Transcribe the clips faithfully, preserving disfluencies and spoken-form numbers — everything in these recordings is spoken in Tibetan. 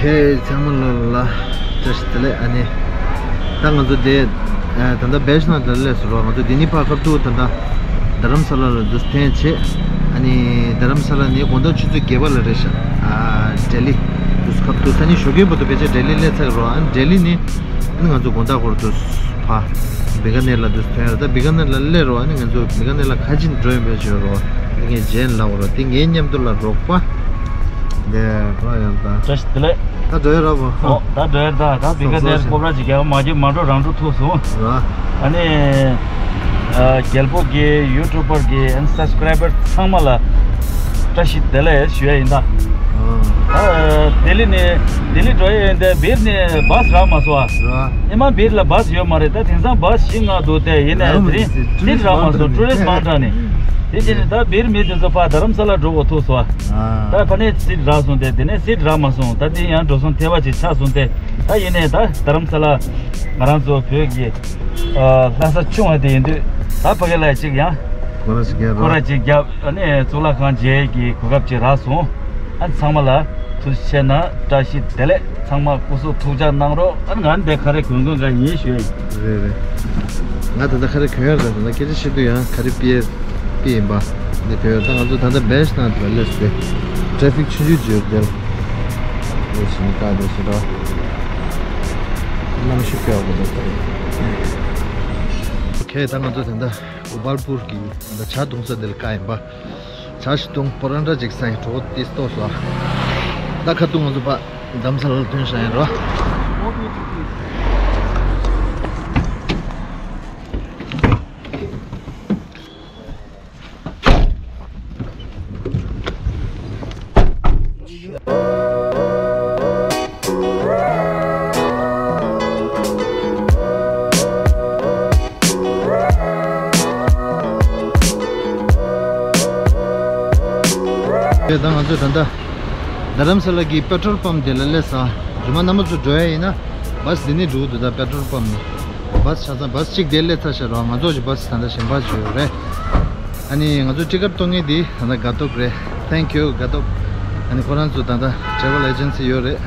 ཧེ་ཚང་མ་ལ་ལ་བཀྲ་ཤིས་བདེ་ལེགས། ཨ་ནི་ད་ང་ཚོ་དེ་ད་ལྟ་བེ་ཤ་ན་ད་ལས་སུ་རོ། ང་ཚོ་དེ་ནི་ཕ་ཁབ་ཏུ་ད་ལྟ་རྡ་རམ་ས་ལ་ལ་འདུག་ཐེན་ཆེ། ཨ་ནི་རྡ་རམ་ས་ལ་ནི་དགོང་དག་ཆུ་ཚོད་བརྒྱད་པ་ལ་རེད་ཤག་ཨ་ལྡི་ལི་འདུག་ཁབ་ཏུ་ས་ནི་ཞོགས་ཀས་བར་དུ་བེ་ཆ་ལྡི་ལི་ལས་ཚར་རོ། ཨ་ནི་ལྡི་ལི་ནི་ཨ་ནི་ང་ཚོ་དགོང་དག་བར་དུ་ཕ་བི་ཀ་ནེར་ལ་འདུག་ཐོན་ར། ད་བི་ཀ་ནེར་ལ་སླེབས་རོགས། ཨ་ནི་ང་ཚོ་བི་ཀ་ནེར་ལ་ཁ་ཅིག་འགྲོ་ཡོང་བའི་བྱོས་རོགས། ཨ་ནི་ངས་རྗེས་ལ་འོ་རོགས་དེ་ངའི་མཉམ་དུ་ལ་རོགས་པ། འདི་རོགས་ཡོང་ད། བཀྲ་ཤིས་བདེ་ལེགས། ད་འགྲོ་ཡོད་ར་བོ། ཨོ་ད་འགྲོ་ཡོད་ད། ད་བི་ཀ་ནེར་སོ་སོ་སྐོར་ར་ཅིག་རྒྱག་མ་རྒྱུ་མ་འགྲོ་རང་འགྲོ་ཐུག་སོང་། ར། ཨ་ནི་རྒྱལ་པོ་གི་ཡུ་ཊུབ་པར་གི་ཨན་སབ་སི་ཀ་རའི་བར་ཚང་མ་ལ་བཀྲ་ཤིས་བདེ་ལེགས་ཞུ་ཡ་ཡིན་ད། ཨ་ལྡི་ལི་ནས་ལྡི་ལི་འགྲོ་ཡ་ཡིན་ད། བིར་ནས་བཱས་རག་མ་སོང་ཨ། ར། ཨེ་མ་བིར་ལ་བཱས་ཡོད་མ་རེད། ད་དེང་སང་བཱས་བཞི་ལྔ་འདུག་སྟེ། ཡིན་ནའི་དེ་རིང་སིཊ་རག་མ་སོང་། ཊུ་རི་སི་མང་དྲགས་ནས། དེ་བྱས་ནས་ད་བིར་མི་དེ་ཚོ་ཕར་རྡ་རམ་ས་ལ་འགྲོ་དགོས་ཐུག་སོང་ཨ། ད་ཕ་ནས་སིཊ་རག་སོང་སྟེ། དེ་ནས་སིཊ་རག་མ་སོང་། ད་དེ་ཡང་འགྲོ་སོང་ཐེ་བ་ཅིག་ཆགས་སོང་སྟེ། ད་ཡིན་ནའི་ད་རྡ་རམ་ས་ལ་ང་རང་ཚོ་བོད་ཀྱི་ལྷ་ས་ཆུང་བ་དེ་ཡིན་དུས། ད་ཕ་གི་ལ་ཅིག་ཡང་སྐོར་ར་ཅིག་རྒྱབ་རོགས། སྐོར་ར་ཅིག་རྒྱབ། ཨ་ནི་གཙུག་ལག་ཁང་མཇལ་གྱི་གོ་སྐབས་ཅིག་རག་སོང་། ཨ་ཚང་མ་ལ་ཐུགས་རྗེ་ཆེ་གནང་། བཀྲ་ཤིས་བདེ་ལེགས། ཚང་མ་སྐུ་གཟུགས་ཐུགས་ཅག་གནང་རོགས། ཨ་ང་འདི་ཁ་རེ་གོན་གོན་ག་ཡིན་ཞུ་ཡ་ཡིན། རེད་རེད། ང་ད་ལྟ་ཁ་རེ་གོན་ཡ་རེད། ད་ལྟ་སྐད་ཆ་བཤད་དུས་ཡང་ཁ་རེ་པི་ཡེ་པི་ཡིན་པ་འདི་གོན་ཡ། ད་ང་ཚོ་ད་ལྟ་བེ་ཤ་ན་ལ་སླེབས་ཏེ་ཊེ་ཕིག་ཆུང་ཆུང་བརྗོད་དེ་ལ་ཞིང་ཀ་དེ་ཞེ་དྲག་གནམ་གཤིས་དཔེ་ཡག་པོ་འདུག་ཨོ་ཁེ། ད་ང་ཚོ་ད་ལྟ་གོ་པལ་པུར་གྱི་ད་ཇ་བཏུང་ས་དེ་ལ་ཀ་ཡིན་པ། ཇ་ཞིག་བཏུང་པོ་ར་ཊ་ཅིག་ཟ་ཡིན། གྲོགས་ཏིས་ཏོ་སོ། ད་ཁ་ཐུག་ང་ཚོ་ཕ་རྡ་རམ་ས་ལ་ལ་ཐོན་ཤག་ཡིན་རོ། ད་ང་ཚོས་ད་ལྟ་རྡ་རམ་ས་ལ་གི་པེ་ཊྲོལ་པམ་དེ་ལ་སླེབས་སོང་། རྗེས་མ་རྣམ་པ་ཚོ་འགྲོ་ཡ་ཡིན་ན་བཱས་འདི་ནས་འགྲོ་གི་འདུག་ད་པེ་ཊྲོལ་པམ་ནས་བཱས་ཆ་ཚང་བཱས་གཅིག་དེ་སླེབས་ཚར་ཤག་རོ། ང་ཚོ་ཅིག་བཱས་ད་ལྟ་གཞན་པ་ཅིག་ཡོད་རེད། ཨ་ནི་ང་ཚོ་ཊི་ཀེ་ཊི་གཏོང་མཁན་དེ་ད་ལྟ་དགའ་ཐོབ་རེད། Thank you དགའ་ཐོབ། ཨ་ནི་ཁོ་རང་ཚོ་ད་ལྟ་ཊེ་རེ་ཝལ་ཨེ་ཇེན་སི་ཡོད་རེད།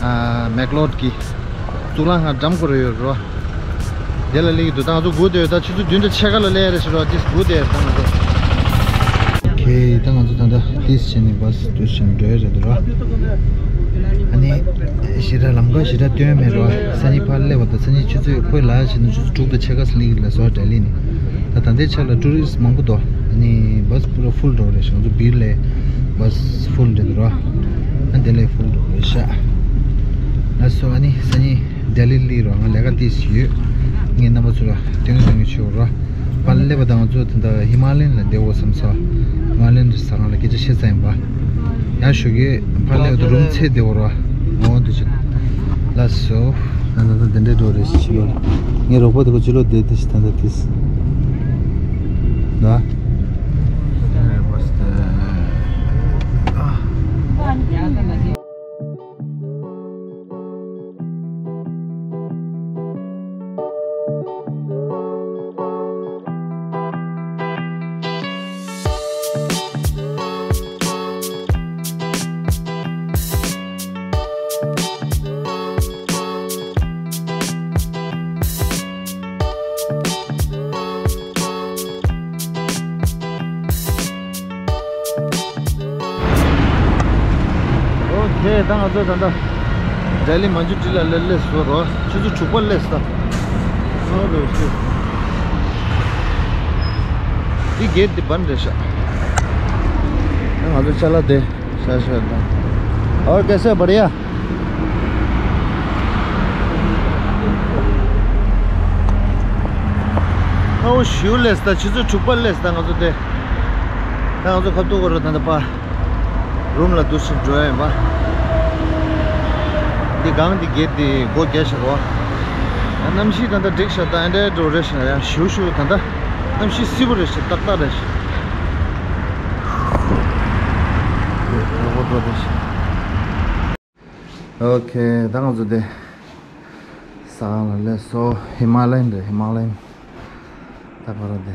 ཨ་མེག་ལོཌ་གི་གཙུག་ལག་ཁང་འགྲམ་སྐོར་ཡོད་རོ། དེ་ལ་སླེབས་ཀྱི་འདུག་ད་ང་ཚོ་སྒུག་བསྡད་ཡོད། ད་ཆུ་ཚོད་བདུན་དང་ཕྱེད་ཀ་ལ་སླེབས་རེད་ཤག་རོ། ཏིས་སྒུག་བསྡད་ཡོད་ད་ང་ཚོ། ཨོ་ཁེ། ད་ང་ཚོ་ད་ལྟ་ཏིས་བྱས་ནས་བཱས་འདུག་བཞིན་འགྲོ་ཡ་རེད་འདུག་རོ། ཨ་ནི་ཞེ་དྲག་ལམ་ཁ་ཞེ་དྲག་སྟོན་མེད་རོ། སང་ཉིན་ཕར་སླེབས་པ་དང་། སང་ཉིན་ཆུ་ཚོད་ཁོའི་ལ་བྱས་ན་ཆུ་ཚོད་དྲུག་དང་ཕྱེད་ཀ་ཙམ་སླེབས་ཀྱི་རེད་ལ་སོ་ལྡི་ལི་ནས། ད་ད་ལྟའི་ཆ་ལ་ཊུ་རི་སི་མང་པོ་འདུག་ཨ་ནི་བཱས་པུ་ར་ཕུལ་འགྲོ་རེད་ཤག་ང་ཚོ་བིར་ལ་བཱས་ཕུལ་རེད་འདུག་རོ། ཨ་དེ་ལས་ཕུལ་འགྲོ་རེད་ཤག་ལགས་སོ། ཨ་ནི་སང་ཉིན་ལྡི་ལི་སླེབས་རོགས། ང་ལས་ཀ་ཏིས་ཡོད། ངས་རྣམ་པ་ཚོ་ལ་སྟོན་གི་སྟོན་གི་བྱེད་རོགས། ཕར་སླེབས་པ་དང་ང་ཚོ་ད་ལྟ་ཧི་མ་ལ་ཡན་ལ་བསྡད་དགོས་བསམ་སོང་། ཧི་མ་ལ་ཡན་ཟ་ཁང་ལ་སྐད་ཆ་བཤད་ཚར་ཡིན་པ། ཡང་ཞོགས་ཀས་ཕར་སླེབས་པ་དང་རུམ་ཚད་བསྡད་དགོས་རོགས། འོ་འདུག་བྱེད། ལགས་སོ། ད་ད་ད་དེ་འདྲའི་འགྲོ་རེད་ཕྱི་ལོགས་ལ། ངའི་རོགས་པ་དེ་ཁོ་ཕྱི་ལོགས་བསྡད་དེ་ཤི་ད་ད་ཏིས། ད། ཨོ་ཁེ། ད་ང་ཚོ་ད་ལྟ་ལྡི་ལི་མན་ཇུ་ཊི་ལ་སླེབས་སླེབས་སོང་རོ། ཆུ་ཚོད་དྲུག་པ་སླེབས་ས། སོང་རོ་ཤི། འདི་གེ་ཊི་འདི་བན་རེད་ཤག་ད་ང་ཚོ་ཅ་ལག་དེ་ཤ་ཤ་ད། और कैसे, बढ़िया? ཨོ་ཞུ་སླེབས་ད། ཆུ་ཚོད་དྲུག་པ་སླེབས་ད་ང་ཚོ་དེ། ད་ང་ཚོ་ཁ་ཐུག་གོ་རོ་ད་ད་པ། རུམ་ལ་འདུག་སེ་འགྲོ་ཡ་ཡིན་པ། འདི་སྒང་འདི་གེ་ཊི་འདི་སྒོ་རྒྱག་ཤག་རོ། ཡང་གནམ་གཤིས་ད་ལྟ་འགྲིག་ཤག་ད་ཨེ་འདྲའི་འགྲོ་རེད་ཤག་ཡང་ཞུ་ཞུ་ད་ལྟ་གནམ་གཤིས་བསིལ་པོ་རེད་ཤག་ཏག་ཏག་རེད་ཤག་ཨོ་ཁེ། ད་ང་ཚོ་དེ་ཟ་ཁང་ལ་སླེབས་སོང་། ཧི་མ་ལ་ཡན་རེད། ཧི་མ་ལ་ཡན། ད་བར་དེ་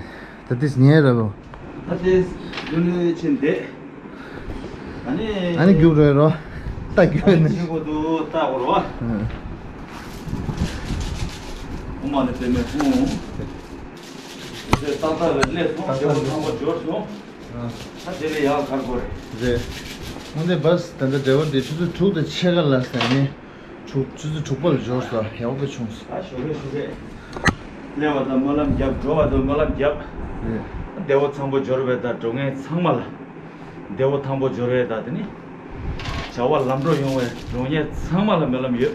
ད་ཏིས་ཉལ་རེད་ལོ། ད་ཏིས་ལུ་ལུ་ཕྱིན་བསྡད། ཨ་ནི་ཨ་ནི་རྒྱུགས་རེད་རོ། ལྟ་རྒྱུ་ནི། ཆེན་པོ་འདུག་ལྟ་དགོས་རེད་བ། ཨུ་མ་ནི་དེ་མེད་ཁུང་། དེ་ཏག་ཏག་ལ་སླེབས་སོང་། ཏག་ཏག་ལ། བདེ་པོ་ཐང་པོ་འབྱོར་སོང་། ཨ། ད་དེ་ལས་ཡག་ག་རེ་དགོས་རེད། རེད། སྔོན་དེ་བཱས་ད་ལྟ་འབྲེལ་བ་འདི་ཆུ་ཚོད་དྲུག་དང་ཕྱེད་ཀ་ལ་ཟེར་ནས། དྲུག་ཆུ་ཚོད་དྲུག་པ་ལ་འབྱོར་སོང་། ཡག་པོ་བྱུང་སོང་། ད་ཞོགས་ཀས་ཞོགས་ཀས་སླེབས་པ་དང་སྨོན་ལམ་བརྒྱབ། འགྲོ་བ་དང་སྨོན་ལམ་བརྒྱབ། རེད། བདེ་པོ་ཐང་པོ་འབྱོར་བའི་ད་འགྲོ་མཁན་ཚང་མ་ལ། བདེ་པོ་ཐང་པོ་འབྱོར་བའི་ད་དེ་ནི། བྱ་བ་ལམ་འགྲོ་ཡོང་བའི་འགྲོ་མཁན་ཚང་མ་ལ་སྨོན་ལམ་ཡོད།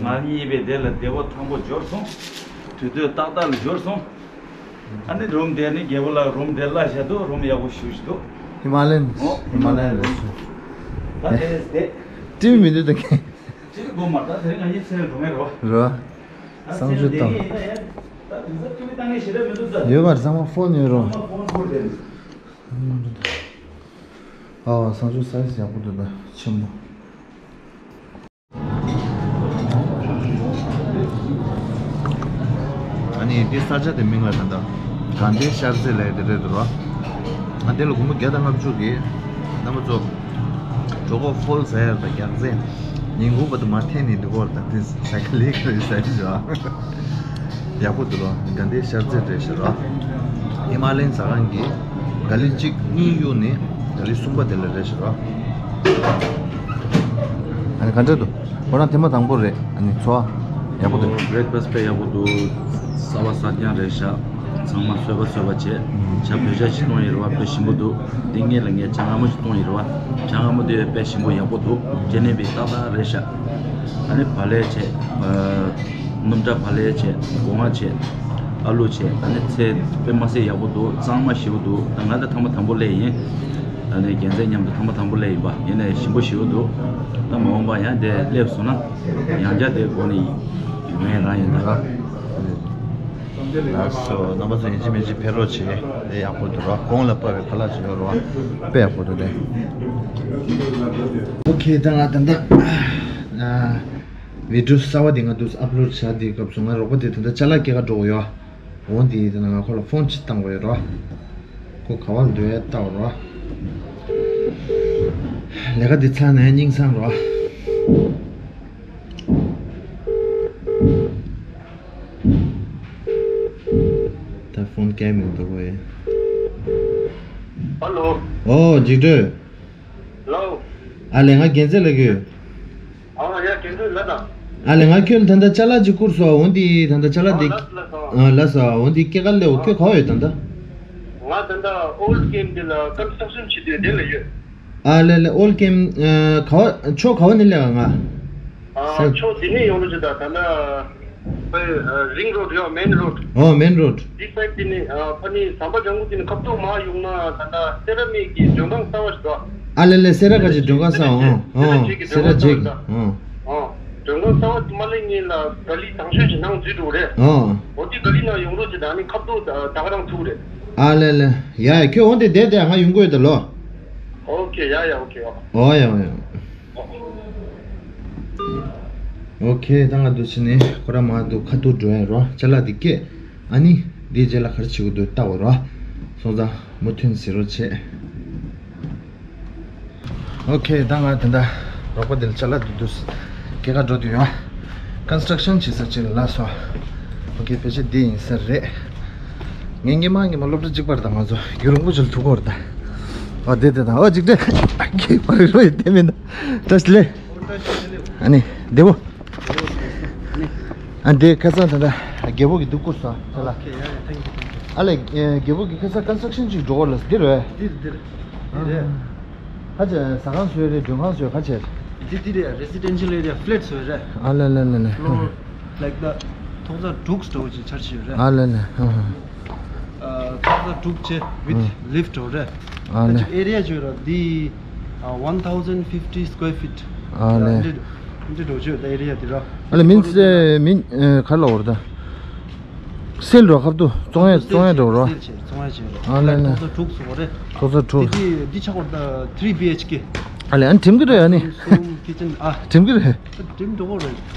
ང་གཉིས་པའི་དེ་ལ་བདེ་པོ་ཐང་པོ་འབྱོར་སོང་། དུས་ཚོད་ཏག་ཏག་ལ་འབྱོར་སོང་། ཨ་ནི་རུམ་དེ་ནི་རྒྱལ་པོ་ལ་རུམ་དེ་གླ་བཞག་འདུག་རུམ་ཡག་པོ་ཞེ་པོ་ཞིག་འདུག་ཧི་མ་ལ་ཡན། ཨོ། ཧི་མ་ལ་ཡན་རེད་སོང་། ད་དེ་དེ། ཀྲིམ་མི་འདུག་ད་ཁེ། ཅི་དགོས་མ་རེད། ད་དེ་རིང་ང་གཉིས་ཚེ་རིང་འགྲོ་ངེས་རེད་བ། རེད་བ། ད་གསང་ཚེ་སྤྱོད་རིང་བཏང་། ཡིན་ན་ཡང་། ད་དེང་སང་ཁྱོད་ཀྱི་བཏང་ངེས་ཞེ་དྲག་མི་འདུག་ད། ཡོད་པར་ཚང་མ་ཕོན་ཡོད་རོ། ཚང་མ་ཕོན་ཕོར་དེ། ཨ་བ་གསང་སྤྱོད་སའི་ཛི་ཡག་པོ་འདུག་ད་ཆེན་པོ། ཨ་ནི་འདི་ས་ཆ་དེ་མིང་ལ་ད་ལྟ་དགའ་ལྡན་ཤར་རྩེ་ལབ་དེ་རེད་འདུག་རོ། ང་དེ་ལ་སྒོར་མོ་བརྒྱ་དང་ལྔ་བཅུ་གི་རྣམ་པ་ཚོ། གྲོད་ཁོག་ཧྥུལ་ཟ་ཡར་དང་རྒྱག་རྩེ། ཉིན་གུང་བར་དུ་མར་འཐེན་ནས་འདུག་གོ་ད་དེ་ཟ་གི་ལས་ཀ་རེད་ཟ་གི་འདུག་ཨ། ཡག་པོ་འདུག་རོ། དགའ་ལྡན་ཤར་རྩེ་རེད་ཤག་རོ། ཧི་མ་ལ་ཡན་ཟ་ཁང་གི་ག་ལེ་གཅིག་གཉིས་གཡུག་ནས་ག་ལེ་གསུམ་པ་དེ་ལ་རེད་ཤག་རོ། ཨ་ནི་ག་འདྲ་འདུག་ཁོ་རང་ཐེངས་མ་དང་པོ་རེད། ཨ་ནི་ཚོར་བ་ཡག་པོ་འདུག་བྷི་རེག་ཕ་སི་ཊི་དཔེ་ཡག་པོ་འདུག་གསར་པ་གསར་རྐྱང་རེད་ཤག་ཚང་མ་བཟོས་པ་བཟོས་པ་བྱས། ཇ་བོད་ཇ་ཞིག་བཏུང་ཡོད་རེད་བ། དཔེ་ཞིམ་པོ་འདུག་འདི་ངེད་ལ་ངས་ཇ་མངར་མོ་ཞིག་བཏུང་ཡོད་རེད་བ། ཇ་མངར་མོ་འདི་དཔེ་ཞིམ་པོ་ཡག་པོ་འདུག་ཇེ་ནེ་བི་ཏག་ཏག་རེད་ཤག་ཨ་ནི་བག་ལེབ་བྱས། སྣུམ་སྒྲ་བག་ལེབ་བྱས། སྒོ་ང་བྱས། ཨ་ལུ་བྱས། ཨ་ནི་ཚལ་དཔེ་མ་སྲིད་ཡག་པོ་འདུག་གཙང་མ་ཞེ་པོ་འདུག་ད་ང་ད་ཐེངས་མ་དང་པོ་སླེབས་ཡིན། ཨ་ནི་རྒྱལ་མཚན་མཉམ་དུ་ཐེངས་མ་དང་པོ་སླེབས་ཡིན་པ་ཡིན་ནའི་ཞིམ་པོ་ཞེ་པོ་འདུག་ད་མ་འོངས་པ་ཡང་དེ་སླེབས་སོང་ན་ཡང་བསྐྱར་དེ་སྒོ་ནས་ཡོང་ཡས་རང་ཡིན་ད། ལགས་སོ། རྣམ་པ་ཚོ་ཡིན་གཅིག་མིན་གཅིག་ཕེབས་རོགས་བྱེད། དེ་ཡག་པོ་འདུག་རོགས། གོང་ལ་ཕབ་པའི་ཁ་ལག་ཅིག་ཡོད་རོགས། དཔེ་ཡག་པོ་འདུག་དེ། ཨོ་ཁེ། ད་ང་ད་ལྟ་ཨ་བི་ཌི་ཡོ་གསར་པ་དེ་ང་འདུག་ཨབ་ལོཌ་བྱ། དེའི་སྐབས་སུ་ང་རོགས་པ་དེ་ད་ལྟ་ཅ་ལག་སྐྱེལ་ག་འགྲོ་གི་ཡོད། འོ་དེ་ཡིན་ན་ང་ཁོ་ལ་ཕོན་ཅིག་བཏང་དགོས་ཡོད་རོགས། ཁོ་ག་བ་ལ་འདུག་ཡ་ལྟ་བ་རོགས། ལས་ཀ་འདི་ཚར་ནས་སྙིང་སང་རོགས། ད་ཕོན་སྐད་མི་འདུག་གོ་ཡ། ཧ་ལོ། ཨོ་འཇིགས་སྒྲོལ། ལོ། ཨ་ལས་ང་རྒྱལ་མཚན་ལ་གི། ཨ་ཡ་རྒྱལ་མཚན་ལ་དང་། ཨ་ལས་ང་ཁྱོད་ལ་ད་ལྟ་ཅ་ལག་ཅིག་བསྐུར་སོང་། འོ་འདི་ད་ལྟ་ཅ་ལག་འདི། ཨ་ལ་སོ། འོ་འདི་སྐྱེལ་ག་སླེབས། ཁྱོད་ག་བ་ཡོད་ད་ལྟ། ང་ད་ལྟ་ཨོལ་ཀེམ་འདི་ལ་ཀོན་སི་ཊྲག་ཤན་བྱེད་དུས་དེ་ལ་ཡོད། ཨ་ལས་ལས་ཨོལ་ཀེམ་ག་བ་ཕྱོགས་ག་བ་ནས་སླེབས་ང་། ཨ་ཕྱོགས་འདི་ནས་ཡོང་རོགས་བྱེད་ད་ད་ལྟ། ཨ་རིང་རོཌ་ཡོད། མེན་རོཌ། ཨོ་མེན་རོཌ། འདི་སའིཌ་འདི་ནས་ཨ་ཕ་ནི་ཟམ་པ་ལྗང་གུ་འདི་ནས་ཁ་ཐུག་མར་ཡོང་ན་ད་ལྟ་སེ་ར་མིག་གི་མགྲོན་ཁང་གསར་པ་ཞིག་འདུག་ཨ་ལས་ལས་སེ་ར་ག་ཅིག་མགྲོན་ཁང་གསར། ཨོ་ཨོ་སེ་ར་ཇེ་གི་མགྲོན་ཁང་གསར་པ་ཞིག་འདུག་ཨོ་མགྲོན་ཁང་གསར་པ་དེ་མ་སླེབས་སྔོན་ལ་ག་ལི་དང་ཤོས་ཅིག་ནང་འཛུལ་འགྲོ་རེད། ཨོ་འོ་དེ་ག་ལི་ནང་ཡོང་རོགས་བྱེད་ད། ནི་ཁ་ཐུག་ད་ག་རང་ཐུག་རེད། ཨ་ལས་ལས་ཡ་ཡ་ཁྱོད་འོང་དེ་བསྡད་དེ་ང་ཡོང་གི་ཡོད་ད་ལོ། ཨོ་ཁེ། ཡ་ཡ་ཨོ་ཁེ། ཨོ་ཡ་ཨོ་ཡ། ཨོ་ཁེ། ད་ང་འདུག་ཕྱི་ནས་ཁོ་རང་མ་འདུག་ཁ་ཐུག་འགྲོ་ཡ་རོ། ཅ་ལག་འདི་སྐྱེལ། ཨ་ནི་འདིའི་རྗེས་ལ་ག་རེ་བྱེད་དགོས་འདུག་ལྟ་བ་རོ། སོང་ཙང་མུ་མཐུད་ཟེར་རོ་བྱེད། ཨོ་ཁེ། ད་ང་ད་ལྟ་རོགས་པ་འདི་ལ་ཅ་ལག་འདི་འདུག་སྐྱེལ་ག་འགྲོ་འདོད་ཡོད། ཀོན་སི་ཊྲག་ཤན་བྱེད་ས་ཅིག་ལ་སོང་། ཨོ་ཁེ། ཕལ་ཆེར་འདི་ཡིན་ས་རེད། ངས་སྔོན་མ་སྔོན་མ་སློབ་གྲྭ་གཅིག་པ་རེད་ད། ང་ཚོ་རྒྱུན་རིང་པོ་ཅིག་ལ་ཐུག་གི་ཡོད་རེད་ད། ཨ་དེ་དེ་ད། ཨོ་འཇིགས་བྲལ། ཁྱེད་པར་རོ་ཡི་དེ་མིན་ད། བཀྲ་ཤིས་བདེ་ལེགས། ཨ་ནི་བདེ་པོ། ཨ་འདི་ཁ་སང་ད་ལྟ་རྒྱལ་པོ་གིས་འདི་བསྐུར་སོང་ཅ་ལག་ཨ་ལས་རྒྱལ་པོ་གིས་ཁ་སང་ཀོན་སི་ཊྲག་ཤན་ཅིག་འགྲོ་གི་ལ་འདི་རེད། འདི་རེད། འདི་རེད། ཁ་ཆེ་ཟ་ཁང་བཟོས་རེད། མགྲོན་ཁང་བཟོས། ཁ་ཆེ། འདི་འདི་རེད། རེ་སི་ཌེན་ཤལ་ཨེ་རི་ཡ་ཕ་ལེཊ་བཟོས་རེད། ཨ་ལ་ལ་ལ་ལ། ཕི་ལོར་ལའིག་ད་ཐོག་རྩ་དྲུག་འདྲ་བོ་ཅིག་འཆར་གཞི་ཡོད་རེད། ཨ་ལ་ལ། ཨ་ཧ། ཨ་ཐོག་རྩ་དྲུག་བྱས་with lift འདྲ་བོ་རེད། ཨ་ད་ལ། ཅིག་ཨེ་རི་ཡ་བརྗོད་ར་འདི་ཨ་one thousand fifty square feet ཨ་ལ། འདི་འདི་འདྲ་བོ་བརྗོད་ད་ཨེ་རི་ཡ་འདི་ར། ཨ་ལ་མིན་སི་མིན་ཨ་ག་ལ་བར་ད། སེལ་འགྲོ་ཁབ་ཏུ་བཙོང་ཡས་བཙོང་ཡས་འགྲོ་རོ། སེལ་བྱས་བཙོང་ཡས་བྱས་རོ། ཨ་ལ་ལ། ཐོག་རྩ་དྲུག་སོང་བ་རེད། ཐོག་རྩ་དྲུག་དེ་དེ་འདི་ཆགས་པ་ད་three B H K ཨ་ལ་ཨ་ནི་འགྲིམ་གི་རེད། ཨ་ནི་སོ་རུམ་ཁི་ཆན་ཨ། འགྲིམ་གི་རེད། འགྲིམ་འགྲོ་གི་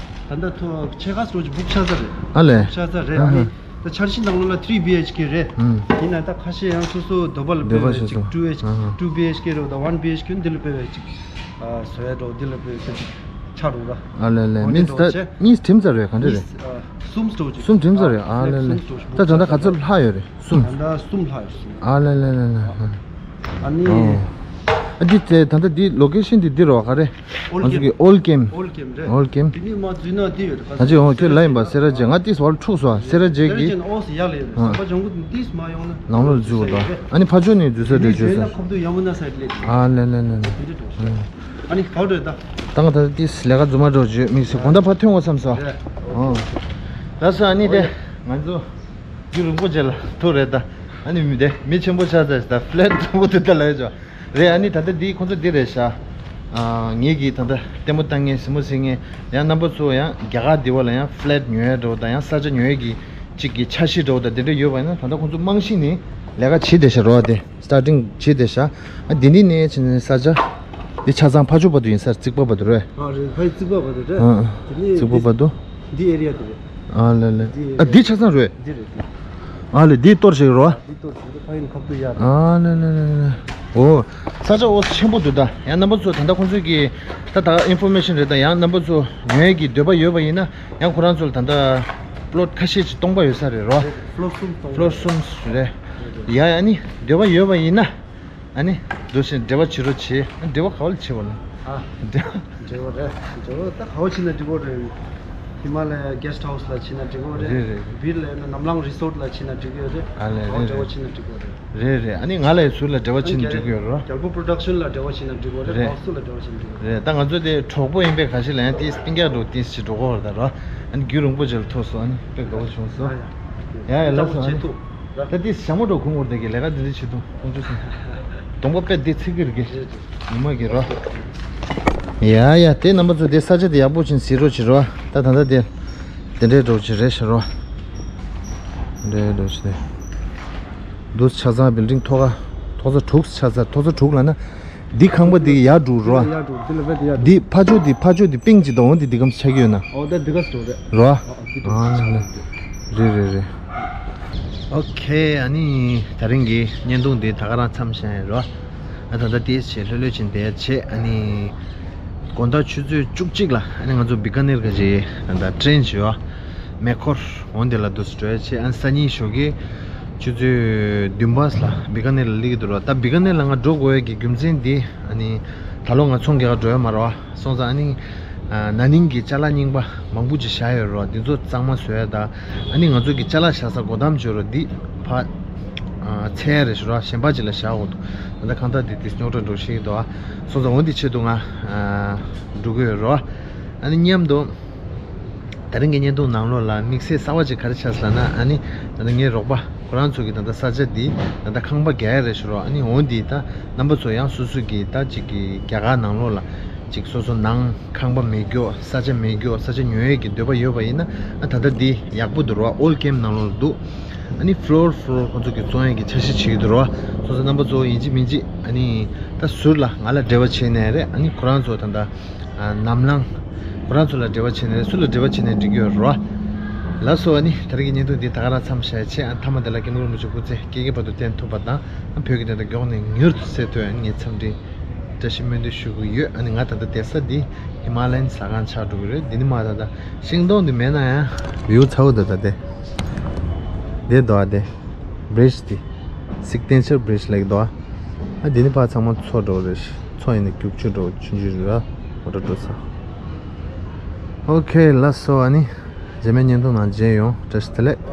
རེད། ད་ལྟ་ཐོ་ཆེ་ཁ་སོ་ཅིག་བུག་ཆགས་ས་རེད། ཨ་ལས། བུག་ཆགས་ས་རེད། ཨ་ནི། ད་འཆར་གཞི་ནང་ལོགས་ལ་three B H K རེད། ཨུམ། ཡིན་ན་ད་ཁ་ཤས་ཡང་སོ་སོ་འདོད་པ་ལ་འདོད་པ་དཔེ་བས་ཅིག་ཤེས་སོ། two H ཨ་ཧ། two B H K རེད། ད་one B H K འདི་ལ་དཔེ་བས་ཅིག་ཨ་བཟོ་ཡ་འགྲོ་འདི་ལ་དཔེ་བས་ཅིག་ཆགས་འགྲོ་ར། ཨ་ལེ་ལེ། གོང་དེ་མིས་འགྲོ་ད་ཆེ། གཉིས་ཁྲིམས་ཚར་རེད། གང་འདྲ་རེད། མིས་ཨ་གསུམ་འགྲོ་ཅིག་གསུམ་ཁྲིམས་ཚར་རེད། ཨ་ལེ་ལེ། གསུམ་འགྲོ་ཅིག་ད་ད་ལྟ་ག་ཚོད་ལྷག་ཡོད་རེད། གསུམ། ད་ལྟ་གསུམ་ལྷག་ཡོད། གསུམ། ཨ་ལེ་ལེ་ལེ་ལེ། ཨ་ནི། ཨོ། ཨ་འདི་ཚེ་ད་ལྟ་འདི་ལོ་ཀེ་ཤན་འདི་འདི་རོ་ག་རེ། ང་ཚོ་གི་ཨོལ་ཀེམ། ཨོལ་ཀེམ་རེད། ཨོལ་ཀེམ། དེ་ནི་མ་འཛུལ་ན་འདི་ཡོད་རེད། ད་ཅི་འོང་ཁྱོད་ལ་ཡིན་པ་སེ་ར་བྱེས། ང་ཏིས་བར་འཁྲུག་སོ་སེ་ར་བྱེས་ཀྱི། སེ་ར་བྱེས་ནི་ཨོ་སི་ཡག་ལ་ཡོད་རེད། ཨ། ཟམ་པ་ལྗང་གུ་འདིས་མ་ཡོང་ན། ནང་ལོགས་འཛུལ་བ་དང་། ཨ་ནི་ཕ་ཕྱོགས་ནས་འཛུལ་ས་དེ་རེད་བརྗོད་ས། ཁབ་ཏུ་ཡ་མུ་ན་སའིད་ལས། ཨ་ལེ་ལེ་ལེ་ལེ། དེ་འདྲ་འགྲོ་ཤག་ཨ་ནི་ག་བ་རེད་ད། ད་ང་ད་ཏིས་ལས་ཀ་རྫུན་མ་འགྲོ་བརྗོད་མིག་སི་དགོང་དག་ཕར་ཐོན་འོང་བསམ་སོ། རེད། ཨོ། ད་ས་ཨ་ནི་དེ་ང་ཚོ། རྒྱུན་རིང་པོ་རྗེས་ལ་ཐུག་རེད་ད། ཨ་ནི་མི་དེ་མི་ཆེན་པོ་ཆགས་ཚར་ཞིག་ད་ཕ་ལེཊ་ཐུང་པོ་དེ་ད་ལ་ཡོད་ཅོ། རེད། ཨ་ནི་ད་ལྟ་འདི་ཁོང་ཚོ་འདི་རེད་ཤག་ཨ་ངེད་ཀྱིས་ད་ལྟ་ལྟད་མོ་ལྟ་མཁན་གཟིགས་མོ་གཟིགས་མཁན་ཡང་རྣམ་པ་ཚོ་ཡང་རྒྱ་གར་འདི་བ་ལ་ཡང་ཕ་ལེཊ་ཉོ་ཡ་འགྲོ་དང་ཡང་ས་ཆ་ཉོ་ཡ་གི་གཅིག་གི་འཆར་གཞི་འགྲོ་དང་དེ་འདྲ་ཡོད་པ་ཡིན་ན་ད་ལྟ་ཁོང་ཚོ་རྨང་གཞི་ནས་ལས་ཀ་བྱེད་བསྡད་ཤག་རོ། དེ་སི་ཊར་ཊིང་བྱེད་བསྡད་ཤག་ཨ་འདི་འདི་ནས་ཕྱིན་ནས་ས་ཆ་འདི་ཆ་ཚང་ཕ་ཕྱོགས་བར་དུ་ཡིན་ས་རེད། རྩིག་པ་བར་དུ་རེད། ཨ་རེད། ཕ་ཡི་རྩིག་པ་བར་དུ་རེད། ཨ་དེ་ནས་རྩིག་པ་བར་དུ། འདི་ཨེ་རི་ཡ་དེ་རེད། ཨ་ལེ་ལེ། འདི་ཨ་འདི་ཆ་ཚང་རེད། འདི་རེད་འདི། ཨ་ལེ་འདི་གཏོར་བྱེད་རོ། འདི་གཏོར་བྱེད་ཕ་ཡིན་ཁབ་ཏུ་ཡར། ཨ་ལེ་ལེ་ལེ་ལེ། ཨོ། ས་ཆ་ཨོ་ཆེན་པོ་འདུག་ད་ཡང་རྣམ་པ་ཚོ་ད་ལྟ་ཁོང་ཚོས་ཀྱི་ད་ད་ཨིན་ཕོར་མེ་ཤན་རེད། ད་ཡང་རྣམ་པ་ཚོ་ཉོ་ཡས་ཀྱི་འདོད་པ་ཡོད་པ་ཡིན་ན་ཡང་ཁོ་རང་ཚོ་ལ་ད་ལྟ་པ་ལོཊ་ཁ་ཤས་ཅིག་སྟོང་པ་ཡོད་ས་རེད་རོ། ཕ་ལོཊ་གསུམ་སྟོང་པ། ཕ་ལོཊ་གསུམ་རེད། ཡ་ཡ་ནི་འདོད་པ་ཡོད་པ་ཡིན་ན། ཨ་ནི། འགྲོ་བཞིན་འབྲེལ་བ་བྱེད་རོགས་བྱེད། ཨ་འབྲེལ་བ་ག་བ་ལ་བྱེད་བ་ལ། ཨ། འབྲེལ་བ་རེད། འབྲེལ་བ་ད་ག་བ་བྱེད་ན་འགྲིག་གོ་རེད། ཧི་མ་ལ་ཡ་གེ་སི་ཊི་ཧའུ་སི་ལ་བྱེད་ན་འགྲིག་གོ་རེད། རེད་རེད། བིར་ལ་ཡོད་ན་ནམ་ལངས་རི་སོར་ཊི་ལ་བྱེད་ན་འགྲིག་གོ་རེད། ཨ་ལས་ག་བ་རེད་འབྲེལ་བ་རེད། བྱེད་ན་འགྲིག་གོ་རེད། རེད་རེད། ཨ་ནི་ང་ལ་ཡ་ཟུར་ལ་འབྲེལ་བ་བྱེད་ན་འགྲིག་གོ་རེད། རྒྱལ་པོ་པོ་རོ་ཌག་ཤན་ལ་འབྲེལ་བ་བྱེད་ན་འགྲིག་གོ་རེད། རེད། ཧའུ་སི་ལ་འབྲེལ་བ་བྱེད་ན་འགྲིག་གོ་རེད། རེད། ད་ང་ཚོ་དེ་གྲོགས་པོ་ཡིན་པའི་ཁ་ཤས་ལ་ཡང་ཏིས་སྤིན་རྒྱག་འགྲོ་ཏིས་ཞིག་འགྲོ་གོ་རེད་ད་རོ། ཨ་ནི་རྒྱུན་རིང་པོ་ཅིག་ལ་ཐུག་སོང་། ཨ་ནི་དཔེ་དགའ་བོ་བྱུང་སོང་། ཨ་ཡ། ཡ་ཡ་ལགས་སོ། ཨ་ནི། ད་འདི་ཞྭ་མོ་འགྲོ་ཁུང་བོར་དེ་གི་ལས་ཀ་འདི་འདྲ་བྱེད་དུ་ཁོང་ཚོ་སོང་། གདོང་པ་དཔེ་འདི་ཚིག་གི་རེད་གི། ཉི་མ་གི་རོ། ཡ་ཡ་དེ་རྣམ་པ་ཚོ་དེ་ས་ཆ་དེ་ཡག་པོ་ཕྱིན་གཟིགས་རོགས་བྱེད་རོ། ད་ད་ལྟ་དེ་དེ་འདྲའི་འགྲོ་ཆེ་རེད་ཤག་རོ། འདྲའི་འགྲོ་ཆེ་དེ། འདུ་ཆ་ཚང་བིལ་ཌིང་ཐོག་ཁ་ཐོག་ས་དྲུག་ཆ་ཚང་ཐོག་ས་དྲུག་ལ་ན། འདི་ཁང་པ་འདི་ཡར་འགྲོ་རོ། ཡར་འགྲོ། འདི་ལ་བས་འདི་ཡར་འགྲོ། འདི་ཕ་ཕྱོགས་འདི་ཕ་ཕྱོགས་འདི་པིང་ཅིག་དང་འོ་འདི་འདི་གམ་ཆགས་ཀྱི་ཡོད་ན། འོ་ད་འདི་ག་སུ་རེད། རོ། འོ་འདི་འགྲོ། ཨ་ལ་ལ། རེད་རེད་རེད། ཨོ་ཁེ། ཨ་ནི་ད་རིང་གི་བརྙན་ཐུང་འདི་ད་ག་རང་མཚམས་བཞག་ཡིན་རོ། ཨ་ད་ལྟ་ཏིས་བྱས་ལྷོད་ལྷོད་ཕྱིན་བསྡད་བྱས། ཨ་ནི་དགོང་དག་ཆུ་ཚོད་བཅུ་གཅིག་ལ་ཨ་ནི་ང་ཚོ་བི་ཀ་ནེར་ག་ཅིག་ད་ལྟ་ཊེན་བྱས་ཡོད། མེ་འཁོར་འོ་འདི་ལ་འདུག་སེ་འགྲོ་ཡ་བྱས། ཨ་ནི་སང་ཉིན་ཞོགས་ཀས་ཆུ་ཚོད་བདུན་པ་ལ་བི་ཀ་ནེར་ལ་སླེབས་ཀྱི་འདུག་རོ། ད་བི་ཀ་ནེར་ལ་ང་འགྲོ་དགོས་ཡ་གི་རྒྱུ་མཚན་འདི་ཨ་ནི་ད་ལོ་ང་ཚོང་རྒྱག་ག་འགྲོ་ཡ་མ་རེད་བ། སོང་ཙང་ཨ་ནི། ཨ་ན་ནིང་གི་ཅ་ལག་རྙིང་པ་མང་པོ་ཅིག་བཞག་ཡོད་རེད་བ། འདི་ཚོ་གཙང་མ་བཟོ་ཡ་དང་། ཨ་ནི་ང་ཚོ་གི་ཅ་ལག་བཞག་ས་སྒོ་དམ་བྱོས་རོགས་འདི་ཕ། ཨ་འཚོལ་ཡ་རེད་ཞུ་རོགས། གཞན་པ་ཅིག་ལ་བཞག་འོ་འདུག་ད་ལྟ་ཁང་བདག་འདི་འདི་རྙོག་དྲ་འགྲོ་ཤེས་ཀྱི་འདུག་ཨ། སོང་ཙང་འོ་འདི་ཆེད་དུ་ང་ཨ་འགྲོ་གི་ཡོད་རེད་བ། ཨ་ནི་མཉམ་དུ། ད་རིང་གི་བརྙན་ཐུང་ནང་ལོགས་ལ་དམིགས་བསལ་གསར་པ་ཅིག་ག་རེ་ཆགས་སོང་ལབ་ན། ཨ་ནི་ད་ལྟ་ངའི་རོགས་པ་ཁོ་རང་ཚོ་གི་ད་ལྟ་ས་ཆ་འདི་ད་ལྟ་ཁང་པ་རྒྱག་ཡ་རེད་ཞུ་རོགས། ཨ་ནི་འོ་འདི་ད་རྣམ་པ་ཚོ་ཡང་སོ་སོ་གི་ད་ཅིག་གི་རྒྱ་གར་ནང་ལོགས་ལ་ཅིག་སོ་སོ་ནང་ཁང་པ་མེད་རྒྱུ་ས་ཆ་མེད་རྒྱུ་ས་ཆ་ཉོ་ཡས་ཀྱི་འདོད་པ་ཡོད་པ་ཡིན་ན། ཨ་ད་ལྟ་འདི་ཡག་པོ་འདུག་རོགས། ཨོལ་ཀེམ་ནང་ལོགས་ལ་འདུག་ཨ་ནི་ཕ་ལོར་ཕ་ལོར་ཁོ་ཚོ་གི་བཙོང་ཡས་ཀྱི་འཆར་གཞི་བྱེད་ཀྱི་འདུག་རོགས། སོ་སོ་རྣམ་པ་ཚོ་ཡིན་གཅིག་མིན་གཅིག་ཨ་ནི་ད་ཟུར་ལ་ང་ལ་འབྲེལ་བ་བྱས་ནས་རེད། ཨ་ནི་ཁོ་རང་ཚོ་ད་ལྟ། ཨ་ནམ་ལངས། ཁོ་རང་ཚོ་ལ་འབྲེལ་བ་བྱས་ནས་སུ་ལ་འབྲེལ་བ་བྱས་ནས་འགྲིག་གི་ཡོད་རོ། ལགས་སོ། ཨ་ནི་ད་རེས་ཀྱི་བརྙན་ཐུང་འདི་ད་ག་རང་མཚམས་བཞག་བྱས། ཨ་མཐའ་མ་དེ་ལ་སྐྱབས་མགོན་རིན་པོ་ཆེ་སྐུ་ཚེ་བསྐལ་བརྒྱའི་བར་དུ་བརྟན་ཐུབ་པ་དང་། ཨ་བོད་ཀྱི་བདེན་མཐའ་མགྱོགས་ནས་མྱུར་དུ་སེལ་ཐུབ་ཡ་ངས་འཚམས་འདྲི་བཀྲ་ཤིས་སྨོན་འདུན་ཞུ་གི་ཡོད། ཨ་ནི་ང་ད་ལྟ་བསྡད་ས་འདི་ཧི་མ་ལ་ཡན་ཟ་ཁང་ཆགས་འགྲོ་གི་རེད། འདི་ནི་མ་ད་ལྟ་ཤིང་སྡོང་འདི་མེད་ན་ཡང་བིའུ་ཚ་བོ་ད་ལྟ་དེ་དེ་འདུག་ཨ། དེ་བྷི་རིཇ་འདི་སིག་ནེ་ཅར་བྷི་རིཇ་ལབ་ཀྱི་འདུག་ཨ། ཨ་འདི་ནི་ཕར་ཚང་མ་མཚོ་འགྲོ་རེད། མཚོ་ཡིན་ན་རྒྱུག་ཆུ་འགྲོ་ཆུང་ཆུང་རེད། ཨ་མོ་ཊ་འགྲོ་ས། ཨོ་ཁེ་ལགས་སོ། ཨ་ནི་རྗེས་མའི་བརྙན་ཐུང་ནང་མཇལ་ཡོང་། བཀྲ་ཤིས་བདེ་ལེགས།